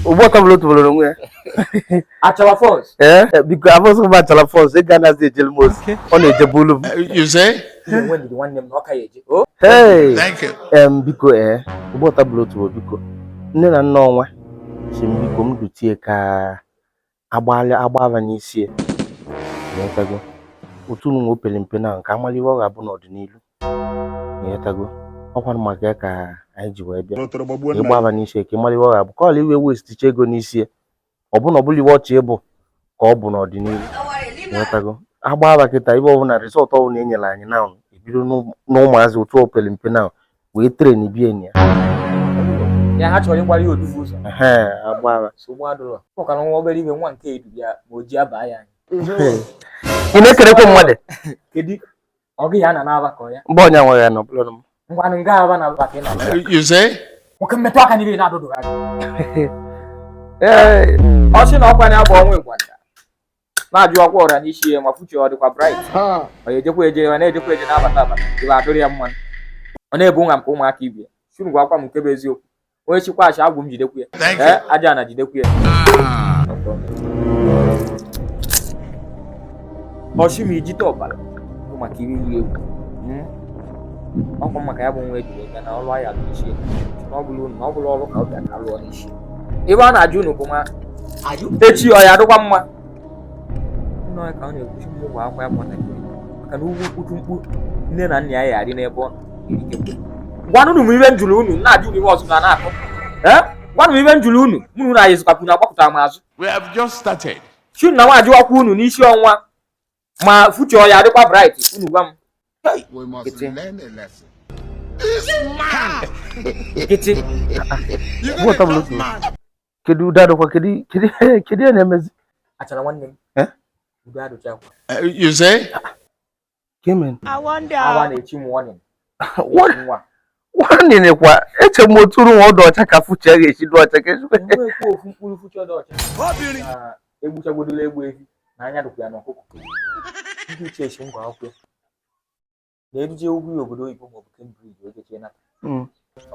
Ugbu ọtọbụla otubụrụ onwe ya. Achala Fọs. Ee, biko, abụsị m Achala Fọs. Ego anaghị ejelu m ozi, ọ na-ejebulu m. You say? Enwe ndidi, nwanne m, na ọ ka ya eje o. Hey! Thank you. Biko, ee, ugbu ọtabụla otubo, biko, nne na nna ọnwa si m, biko, m dutie ka agbalị agbava n'isi ya. Ịghọtago? Otu nwa o pere mpe na nke amala ihe ọ ga-abụ n'ọdịnihu. Ịghọtago? Ọkwanụ maka ya ka anyị ji wee bịa ịgba ava n'isi ya, ka ịmala ihe ọ ga-abụ, ka ọ iwe westicha ego n'isi ya, ọ bụ na ọ bụla iwe ọchị ịbụ ka ọ bụ n'ọdịnihu. Ịghọtago? Agba ava kịta, ibe ọbụla result ọbụla e nyere anyị na ebido n'ụmụazị otu o pere mpe na wee train bie ya. Ya ha chọrọ ịgbara ya odufu ụzọ. Ehe, agba ava. Nsogbu adụrọ, ọ ka na nwa obere ibe nwa nke edu ya ma o ji aba ya anyị. Ị na-ekerekwa mmadụ? Kedu ọ gị ya na na-aba ka ọ ya? Mgbe onye nwe ya nọ bụrụ m. Ngwanụ, nga aba na aba ka ị na You say? Nwoke, mmetụ aka niile na-adụdụ gị. Ee. Ọ sị na ọkwa na-abụ ọnwa ịgwanda na-ajụ ọkwa ụra n'isi ya, ma future ọ dịkwa bright. Ọ ya ejekwa eje, ọ na-ejekwa eje, na-abata abata, ibe adụrụ ya mmanụ, ọ na-ebu nwa nke ụmụaka ibie shunu. Gwa akwa m nke bụ eziokwu, onye chịkwa achị agwụ m jidekwu ya. Thank Ee. you. Aja na jidekwu ya. Ọchị ma ijite ọbara bụ maka iri iri egwu. Ọkwa maka ya bụ nwa ejiri bịa na ọrụ anyị alụ n'isi ya. Na ọ bụrụ unu na ọ bụrụ ọrụ ka ọ bịa ka alụọ n'isi. Ebe a na-ajụ unu bụ ma echi ọ ya adịkwa mma nna ya, ka ọ na-ekwuchi m ụgwọ akwa ya bụ nwatakịrị, maka na ugwu mkputu mkpu nne na nna ya ya adị n'ebe ọ nọ erikekwe. Gwanụ m ibe m jụrụ unu, na-ajụ unu ibe ọzọ na na-akọ. Ee, gwanụ m ibe m jụrụ unu. Mụ na unu ayịzụkapụ na agbapụtara m azụ. We have just started. Chi na nwa ajụwakwa unu n'isi ọnwa ma future ya adịkwa bright, unu gwa m. We must Kitty. learn a lesson. Nkịtị. You What gonna I'm talk looking mad. Kedu ụda dịkwa? Kedu ihe na-emezi? Achara, nwanne m. Eh? Udo adụchakwa. You say? Kemen. Awa na-echi m warning. What? Nwa. Nwanne kwa eche m otu nwa ọdụ ọcha ka future ga-esi dị ọcha ka ezigbo. Nwekwa ofu mkpụrụ future dị ọcha na egbuchagodola egbu ehi na anya dịkwa ya n'ọkụkọ. Ndị uche esi ngwa akwụkwọ na-eduje ugwu ya obodo oyibo maọbụ Cambridge wee jechie nata.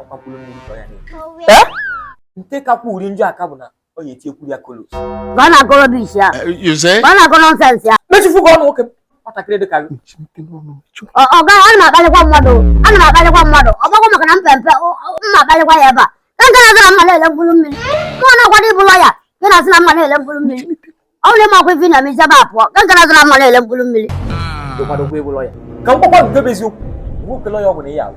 Ọkwa mkpụrụ mmiri ka ọ ya na-eme. Eh? Nke kakwa uri njọ aka bụ na ọ ya eti ekwuru ya kolos. Ka ọ na-akọ rubbish ya. You say? Ka ọ na-akọ nonsense ya. Mechifu gị ọnụ, nwoke m, nwatakịrị dị ka gị. Ọ gaghị. Ana m akpalịkwa mmadụ, ana m akpalịkwa mmadụ. Ọ gbakwa maka na mpempe mma akpalịkwa ya ebe a ka nke na-asị na mma na-ele mkpụrụ mmiri. Mụ na-akwado ịbụ lọya, gị na-asị na mma na-ele mkpụrụ mmiri. Ọ bụrụ ịma akwa ife na emezi ebe a pụọ, ka nke na-asị na mma na-ele mkpụrụ mmiri. Dịkwadokwa ịbụ lọya, ka m gwakwa nke bụ eziokwu, nwoke, lọya ọ bụ na ị ya awụ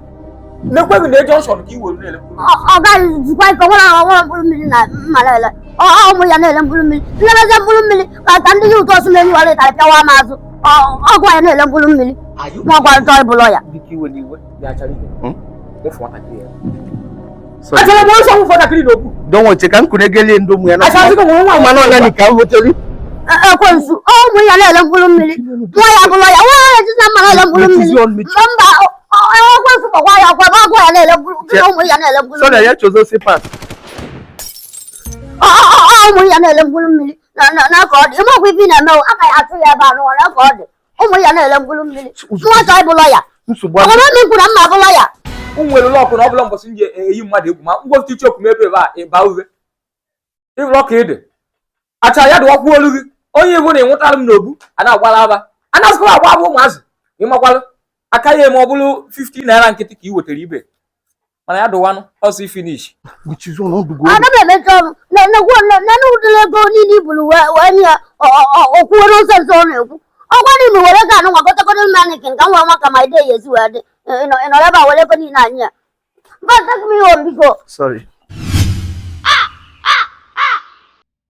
na-ekweghị na junction ka i were na-ele mkpụrụ. Ọ gaghị jikwa ike nwere ọnwere mkpụrụ mmiri na mma na-ele. Ọ ụmụ ya na-ele mkpụrụ mmiri, nlebezi mkpụrụ mmiri ka ndị ya ụtọ ọsụ na-enyi wara ịtarị pịawa m azụ. Ọgwụ ya na-ele mkpụrụ mmiri ma ọ gwara chọọ ịbụ lọya. Biko, iwe n'iwe. Bịa chara ike. Nwụfụ nwatakịrị ya. Sorry. Achara m ọsọ, nwụfụ nwatakịrị n'okwu. Donwe che ka m kwuru egelie ndị ụmụ ya na Achara, sị gị nwere nwa. Mana ọnya ka m hotere. Ekwensu, ọ ụmụ ya na-ele mkpụrụ mmiri, nwa ya bụ lọya, nwa ya na-esi na mma na-ele mkpụrụ mmiri. Mechizi ọnụ, mechi. Mba, ekwensu kpọkwa ya ọkwa ebe ọgwụ ya na-ele mkpụrụ gị na ụmụ ya na-ele mkpụrụ Sorry, mmiri. Ya chozo si pass. Ọ ụmụ ya na-ele mkpụrụ mmiri na ka ọ dị ime ọkwa ife ị na-eme o, aka ya atụ ya ebe a n'ụwa na ka ọ dị ụmụ ya na-ele mkpụrụ mmiri, nwa chọọ ịbụ lọya. Nsogbu Ọ adị. bụrụ na m kwuru na mma bụ lọya. M nwere lọkụ na ọ bụla mbọsị m ji eyi mmadụ egwu ma ngwọpụta ichekwu m ebe a ịba uve ịbụlọ ka ịdị acha ya dịwakwa olu gị onye ibu na ịnwụtara m n'obu a na-agbara aba a na-asịkwa agba abụ ụmụazị ịmakwalụ aka ya eme ọ bụrụ 50 naira nkịtị ka ị wetara ibe mana ya dụwanụ ọsọ finish. Mechizi ọnụ ọdụgo. Aga m emechi ọnụ na-ekwu na ụdịrị ego niile i buru wee nye ya okwuwe nonsense ọ na-ekwu. Ọgwa na ime were ego anụ nwa gotegodo mannequin ka m wee nwa ka ma ide ya esi wee dị. Ị nọrọ ebe a were ego niile anyị ya. Mba, take me home, biko. Sorry.